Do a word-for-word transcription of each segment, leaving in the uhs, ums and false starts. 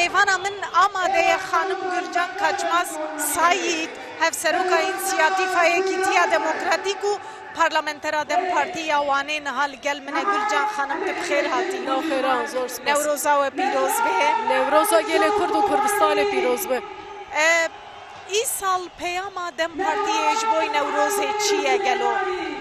Mêvana min amade ye xanim Gulcan Kaçmaz Sayîd, hevseroka Însiyatîfa Yekîtiya Demokratîk û parlamentera DEM Partî ya Wanê, niha li gel min e. Gulcan xanim, tu bi xêr hatî. Navxêran, zor spas. Newroza we pîroz be. Newroza gelê Kurd û Kurdistanê pîroz be. E, îsal peyama DEM Partiyê ji bo Newrozê çi ye gelo?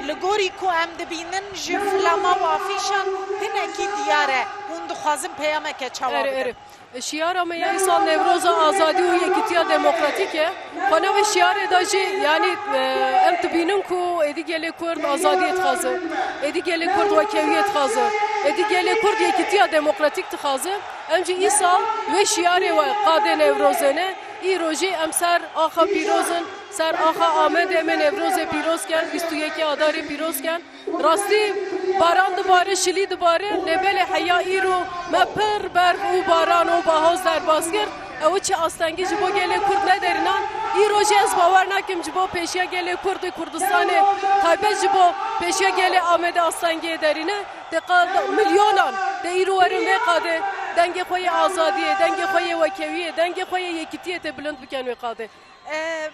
Li gorî ku em dibînin ji flama û afîşan hinekî diyar e. Hûn dixwazin peyameke çawa Erê, bidin? Erê. Şiyara me ya îsal Newroza azadî û yekîtiya demokratîk e. Xwe navê şiyarê de jî, yanî, e, em dibînin ku êdî gelê Kurd azadiyê dixwaze. Êdî gelê Kurd wekewiyê dixwaze. Êdî gelê Kurd yekîtiya demokratîk dixwaze. Em jî îsal wê şiyarê we qadê Newrozê ne. Îro jî em ser axa pîroz in, ser axa Amedê em ê Newrozê pîroz ken, bîst û yekê Adarê pîroz ken. Rastî baran dibare, şilî dibare, lê belê heya îro me pir berf û baran û bahoz derbas kir. Ew çi astengî ji bo gelê Kurd nederînan, îro jî ez bawer nakim ji bo pêşiya gelê Kurd ê Kurdistanê, taybet ji bo pêşiya gelê Amedê astengiyê derîne. Tê qad milyonan tê îro werin vê qadê, dengê xwe yê azadiyê, dengê xwe yê wekewiyê, dengê xwe yê yekîtiyê tê bilind bikin wê qadê. E,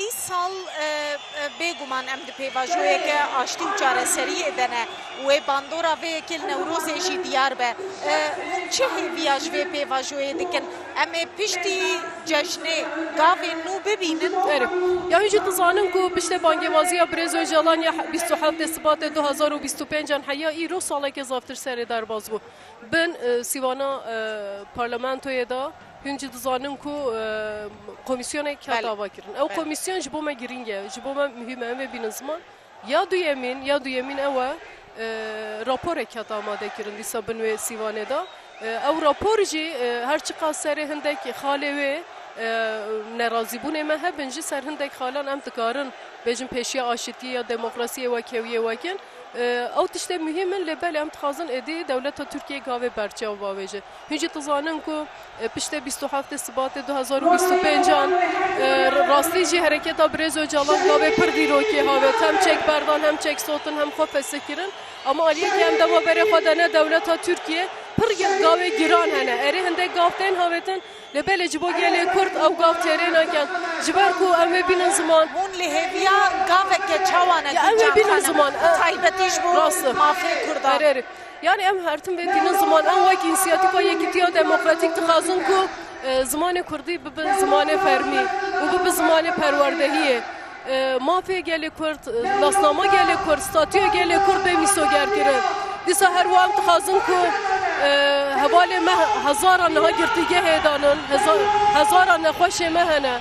îsal, e, e, bêguman em di pêvajoyeke aştî û çareseriyê de ne. Wê bandora vê yekê li Newrozê jî diyar be. E, hûn çi hêviya ji vê pêvajoyê dikin? Em ê piştî cejnê gavên nû bibînin? Erê. Ya hûn jî dizanin ku piştê bangêvaziya Birêz Ocalan ya bîst û heftê Sibatê du hazar û bîst û pênc an heya îro saleke zaftir serê derbas bû. Bin, e, sîvana, e, parlamentoyê de hûn jî dizanin ku, e, komîsyonek hat Belê. ava kirin. Ew Belê. komîsyon ji bo me girîng e, ji bo me muhîm e, em ê bînin ziman. Ya duyemîn, ya duyemîn ew e, e, raporek hat amade kirin dîsa bin wê sîvanê de. E, ew rapor jî, e, her çiqas serê hindek xalê wê, e, nerazîbûnê me hebin jî, ser hindek xalan em dikarin bêjin pêşiya aşitiyê ya demokrasiyê wekewiyê wekin. E, ew tiştê muhîm in, lê belê em dixwazin êdî dewleta Tirkiyê gavê berçav bavêje. Hûn jî dizanin ku, e, piştê bîst û heftê Sibatê du hazar û bîst û pênc an, e, rastî jî hereketa Birêz Ocalan gavê pir dîrokê havêt, hem çek berdan, hem çek sotin, hem xwe fesih kirin. Ama aliyekî em dema berê xwe dene dewleta Tirkiyê, pir ge-, gavê giran hene. Erê hindek gav tên havêtin, lê belê ji bo gelê Kurd ew gav têrê nakin. Ji ber ku em ê bînin ziman. Hûn li hêviya gaveke çawa ne Ya em ê Gulcan bînin Xanim? ziman, e, Taybetî ji bo Rast e. mafê Kurdan. Erê, erê. Yani em her tim vê tînin ziman, em wek Însiyatîfa Yekîtiya Demokratîk dixwazin ku, e, zimanê Kurdî bibe zimanê fermî û bibe zimanê perwerdehiyê. E, mafê gelê Kurd, e, nasnama gelê Kurd, statûya gelê Kurd bê mîsogerkirin. Dîsa her wiha em dixwazin ku, e, hevalê me hezaran niha girtîgehê danin, heza-, hezaran nexweşê me hene.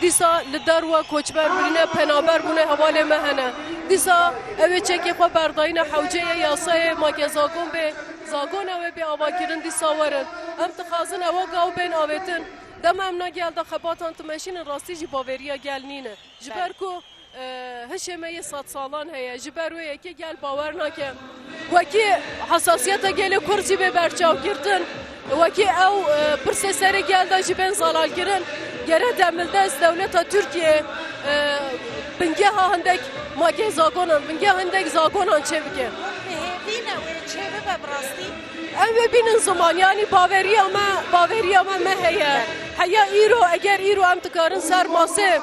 Dîsa li derve koçber birîne, penaber bûne hevalê me hene. Dîsa ew ê çekê xwe berdayîne hewceyê yasayê make zagon bê, zagona wê bê avakirin dîsa werin. Em dixwazin ewa gaw bên avêtin. Dema em na gel de xebatan dimeşînin rastî jî bavêriya gel nîne. Ji ber ku, e, hişê me yê sedsalan heye. Ji ber wê yekê gel bawer nake. Wekî hesasiyeta gelê Kurd jî bê berçavkirtin. Wekî ew, e, pirsê serê gel de jî bên zelalkirin. Gere demildest dewleta Tirkiyê, e, bingeha hindek make zagonan, bingeha hindek zagonan çêbike. Bi hêvî ne wê çêbibe bi rastî? Em ê bînin ziman, yanî baveriya me, baveriya me me heye. Heya îro, eger îro em dikarin ser masê,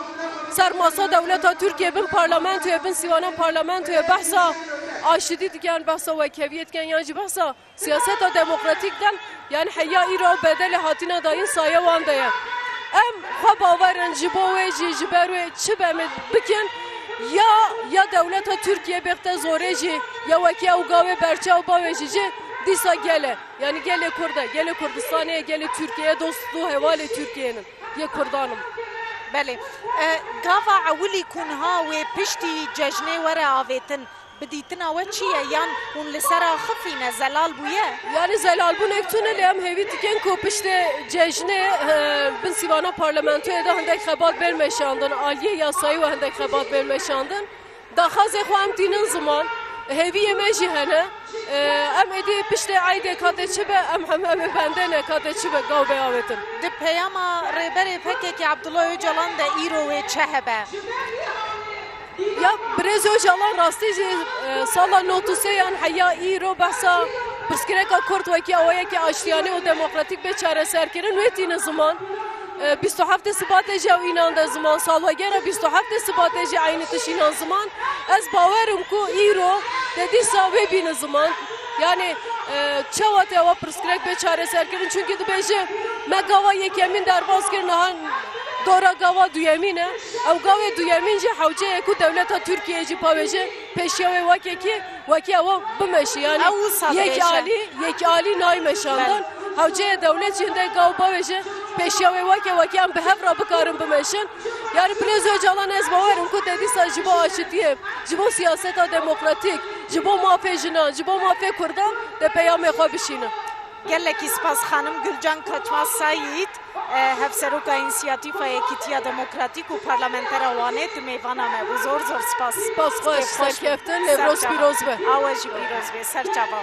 ser masa dewleta Tirkiyê bin parlamentoyê, bin sîvana parlamentoyê behsa aşidî dikin, behsa wekeviyê dikin, yan jî behsa siyaseta demokratîk dikin, yanî heya îro bedelê hatine dayîn saye wan de ye. Em xwe bawer in ji bo wê jî, ji ber wê çi be em ê bikin, ya, ya dewleta Tirkiyê bêxte zorê jî, ya wekî ew gavê berçav bavêjî jî, dîsa gel e. Yanî gelê Kurd e, gelê Kurdistanê ye, gelê Tirkiyê ye, dost û hevalê Tirkiyê ne, yê Kurdan in. Belê. E, gava ewilî ku niha wê piştî cejnê were avêtin, bi dîtina we çi ye? Yan hûn li ser axifîne, zelal bûye? Yanî zelalbûnek tune, lê em hêvî dikin ku piştê cejnê, e, bin sîvana parlamentoyê de hindek xebat bên meşandin, aliyê yasayî we hindek xebat bên meşandin. Daxwazê xwe em tînin ziman, hêviyê me jî hene. Em êdî piştê eydê katê çi be, em heme em ê bendê ne katê çi be, gav bê avêtin. Di peyama Rêberê P K K Abdullah Ocalan de îro wê çi hebe? Ya Birêz Ocalan rastî jî, e, sala nod û sê yan heya îro behsa Pirsgirêka Kurd wekî awayekî aştiyanî û demokratîk bê çareserkirin wê tîne ziman. E, bîst û heftê Sibatê jî ew înan de ziman, salwegera bîst û heftê Sibatê jî eynî tişt înan ziman. Ez bawer im ku îro de dîsa wê bîne ziman. Yanî, e, çawa tê ewa pirsgirêk bê çareserkirin? Çunkî dibêje me gava yekemîn derbas kir, niha dora gava duyemîn e. Ew gavê duyemîn jî hewce ye ku dewleta Tirkiyeyê jî pawêje pêşiya wê wekekî, wekî ewa bimeşe. Yanî Ew wisa yek dibêje. alî, yek alî nayê meşandan. Belê. Hewce ye dewlet jî hindek gav bawêje pêşiya wê weke, wekî em bi hev re bikarin bimeşin. Yanî Bilêz Ocalan, ez bawer im ku te dîsa ji bo aşitiyê, ji bo siyaseta demokratîk, ji bo mafê jinan, ji bo mafê Kurdan te peyamê xwe bişîne. Gelekî spas xanim Gulcan Kaçmaz Sayît, e, Hevseroka Însiyatîfa Yekîtiya Demokratîk û Parlamentera Wanê, tu mêvana me bû. Zor zor spas. Spas xweş, Kêfxweş bû. serkeftin, Newroz Serçava. pîroz be. Awe jî pîroz be, serçava.